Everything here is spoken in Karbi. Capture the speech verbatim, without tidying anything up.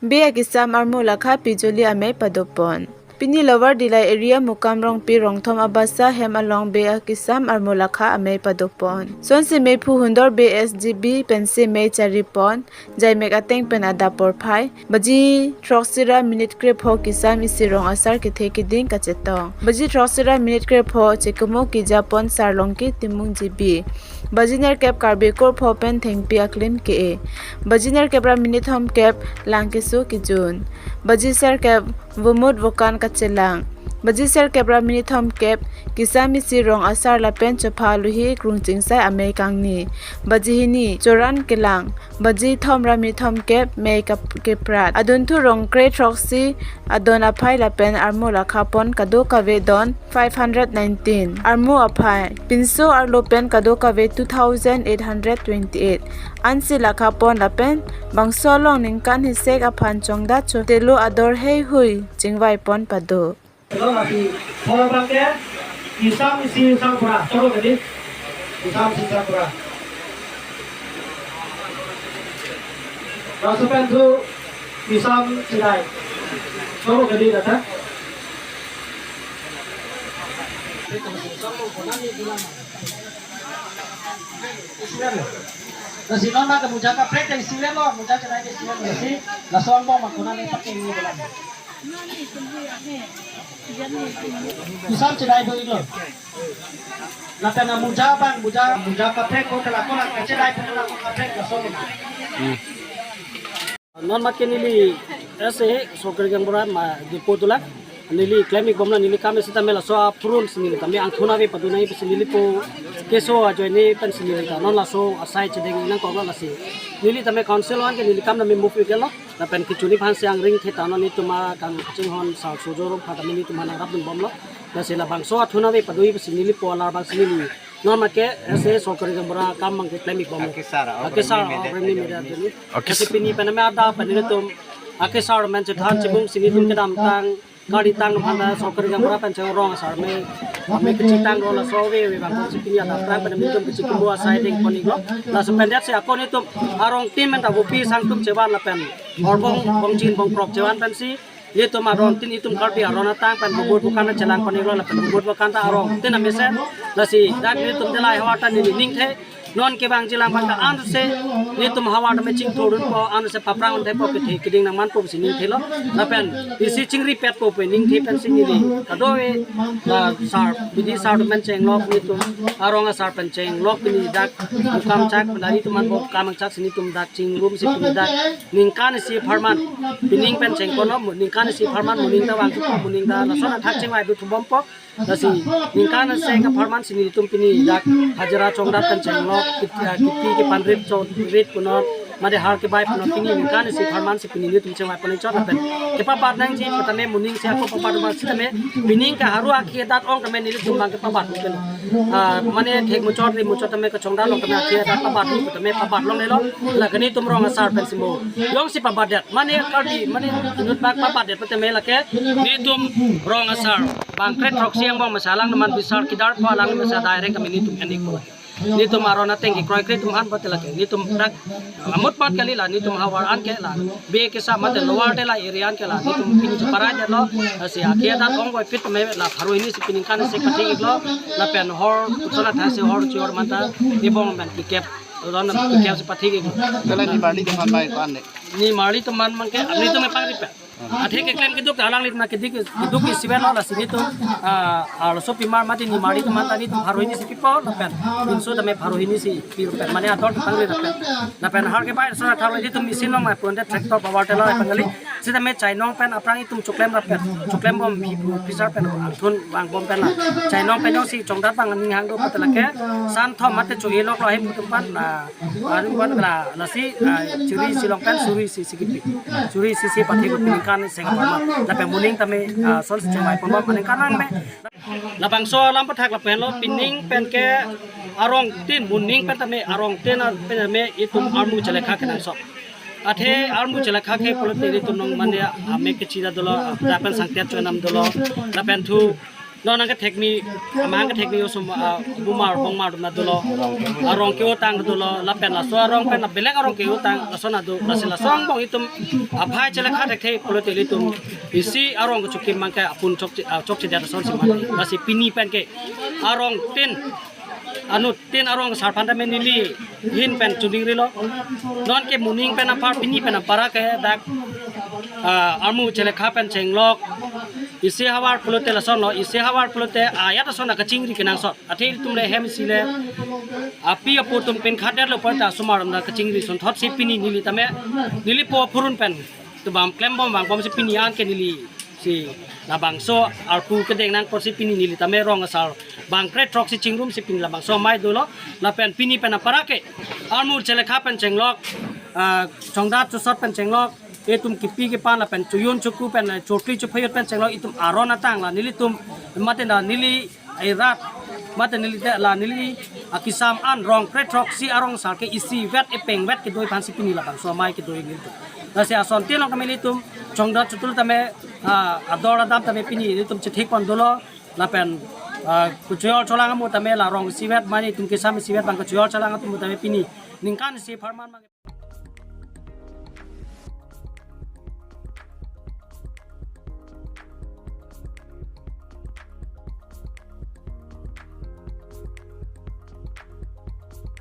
Bey akesam armu lakha pijoli amei padopon. Pini Lower Dillai area Mukam Rongpi Rongthom abasa hem along bey akesam armu lakha amei padopon. Sonsi meiphu hundor bey S G B pensi mei charipon, jaimek ateng pen adap porphai. Baji throksi ra minute krepho kesam isi rong asar kethe keding kachetong. Baji throksi ra minute krepho chekumo kejapon Sarlongki Timung G B. Baji nerkep Karbi Kurpho pen thengpi aklim ke-e. Baji nerkep ra minute thomkep lang keso kejun. Baji serkep vomut vokan kachelang. Baji serkep ra minute thomkep kesam isi rong asar lapen chopha luhi krung chingsai amei kangni. Baji hini choran kelang. Baji thom ra minute thomkep mei kap-, keprat. Adunthu rong kre throksi adon aphai lapen armu lakhapon kadokave don five hundred nineteen. Armu aphai pinso arlo pen kadokave two thousand eight hundred twenty-eight. Ansi lakhapon lapen bangso along ningkan hisek aphan chongdat chotelo ador heihui chingvaipon pado. Lo lasi, pho abang ke, kesam isi sang pura, soro ke di, kesam isi sang pura. Laso pen thu, kesam chedai, soro ke di kata. Lasi non ma ke muja kaprek ke isi lo, muja chedai ke isi lo, lasi, laso angbong ma konat le pakai ni bilang. Kesam chedai do-iklo. Lapen amuja abang, muja, muja kaprek ko kela ko la kachedai ko kela ko kaprek laso lo. Non ma ke neli ese Sorkari Gaonbura ma dipo tula. Neli klem-ik bomlo neli kam isi tame laso apurun si neli tame angthun ave padunai pensi neli po keso ajoine pensi neli ta non laso asai chedeng nangkoklo lasi. Neli tame council an ke neli kam tame move-iklo. Lapen kechuni aphan si angring the ta non netum akam chinghon sar sujor aphan tame netum aphan nangrapdun bomlo. Lasi labangso athun ave pado-i pensi neli po alar abang si neli. Non ma ke ese Sorkari Gaonbura kam abang ke klem-ik bomlo. Akesar, Akesar, abrem ni media jeni. Akes- Lasi pini pen tame adap pen netum akesar men chethan chibung si netum kedamtang, kari tang aphan ta Sorkari Gaonbura pen cheng rong asar me, me kechitang rong laso ave ave abang si pini adap tang pen netum kechikimo asai dengpon-iklo. Laso pen det si ako netum arong tin men ta vopi sangtum chevan lapen horbong bongchin bongkrok chevan pensi netum arong tin netum Karbi aron atang pen bubur bukan chelang pon-iklo lapen bubur bukan ta arong tin amesen. Lasi dak netum delai havar ta neli ningthe. Non kevang jilang abang ta anse netum havar tame chingthurdunpo, anse paprang thepo, kethe keding nangmanpo si ningthelo. Lapen isi chingripetpo pu ningthe pensi neli kadokave la sar, bidi sar pen chenglok netum arong asar pen chenglok pini dak Mukam chak pen netum anbo kam chak si netum dak chingrum si pini dak ningkan isi apharman pining pen chengponlo, ningkan isi apharman moning ta vangthupo, moning ta lason athak chingvai duthu bompo. Lasi ningkan isi apharman si netum pini dak hajira chongdat pen chenglok, kit-, ah, kipi kepanrit chongrit punon, mate har kebai punon, pini ningkan isi apharman si pini netum chengvai pon-ik chot lapen kepabat nangji pu tame moning si ako pabat ma sitame pining ke haru akhei adat ong tame netum abang kepabat pen. Ah, mane thek muchot ri muchot tame kachongdat long tame akhei adat pabat pu tame pabat longlelo. La ke netum rong asar pensi mo jongsi pabatdet. Mane Karbi, mane inut bak pabatdet pu tame la ke netum rong asar abang kre throksi angbong mesa alang anuman bisar kedar pho alang mesa direct kami netum en-ikpo. Netum aron ateng kekroi kre atum an pute la ke netum dak amut mat kali la netum havar an ke la bey kesam mate Lower Dillai area an ke la netum pini cheparaidetlo. Lasi akhei adat ong voiphit tame la pharo hini si pini ningkan isi pathik-iklo. Lapen hor kutsona thasi hor chior mata ibong men kikep, ron kikep si pathik-iklo. Kala ni marli atum aphan bai ko-an de? Ni marli atum aphan abangke netum epangri pen. Athe keklem keduk ta alangli na kedik keduk isivet lo lasi netum, ah, arloso pimar mate ni marli atum aphan ta netum pharo hini si pipo lapen pinso tame pharo hini si pi lapen mane ador ta pangri lapen. Lapen har kebai sona thar netum machine long mai pon de tractor power tiller pangli. Sitame chainong pen aphrang netum choklem lapen choklem bom hi pu pisar pen angthun vang bom pen la. Chainong pen jongsi chongdat abang ning hang do pute la ke san thom mate cho-e-lok lo he pu atum aphan la. Aru wan la lasi, ah, suri isi long pen suri isi si kipi. Suri isi si pathik-ik ningkan isi apharman. Lapen moning tame, ah, son si chengvai pon ma ningkan nang me. Labangso alam pathak lapen lo pining pen ke arong tin moning pen tame arong tin pen tame netum armu chelekha kenangsot. Athe armu chelekha ke pulote netum nong mane amek kechida dolo, lapen sangtet chonam dolo, lapen thu Non nangkethekmi, amang kethekmi osomar, ah, bumar bongmar atum ta dolo. Arong ke-otang ta dolo, lapen laso arong pen belek arong ke-otang lason ta do, lasi laso angbong itum aphai chelekha thekthe pulote ilitum isi arong kechokim abangke apun chokche, ah, chokchedet asonsi mati. Lasi pini pen ke arong tin, anut tin arong asar aphan tame neli ahin pen choningrilo. Non ke moning pen apar, pini pen apar ke dak, ah, armu chelekha pen chenglok, isi havar pulote lasonlo, isi havar pulote ajat ason ta kachingri kenangsot. Athe itum le hem isi le api apo atum pen khadet lo pulote osomar atum ta kachingri sonthotsi pini neli tame, neli po phurun pen tubam klembom vangbomsi pini anke nelisi labangso arpu kedeng nangkorsi pini neli tame rong asar bang kre-throksi chingrumsi pini labangso amei dolo. Lapen pini pen apar ke armu chelekha pen chenglok, ah, chongdat chosot pen chenglok, itum kipi kipan lapen choyun choku pen, eh, chokli chophayot pen chenglok, itum aron atang la nelitum mate la neli erat, mate neli te la neli akesam an rong kre-throksi arong asar ke isivet epengvet kedo aphansi pini labangso amei kedo nelitum. Lasi ason tin along tame ilitum chongdat chotul tame, ah, ador adam tame pini ilitum chethekpon dolo. Lapen, ah, kachojor cholang amu tame la rong isivet, mane itum kesam isivet abang kachojor cholang atum tame pini ningkan isi apharman abang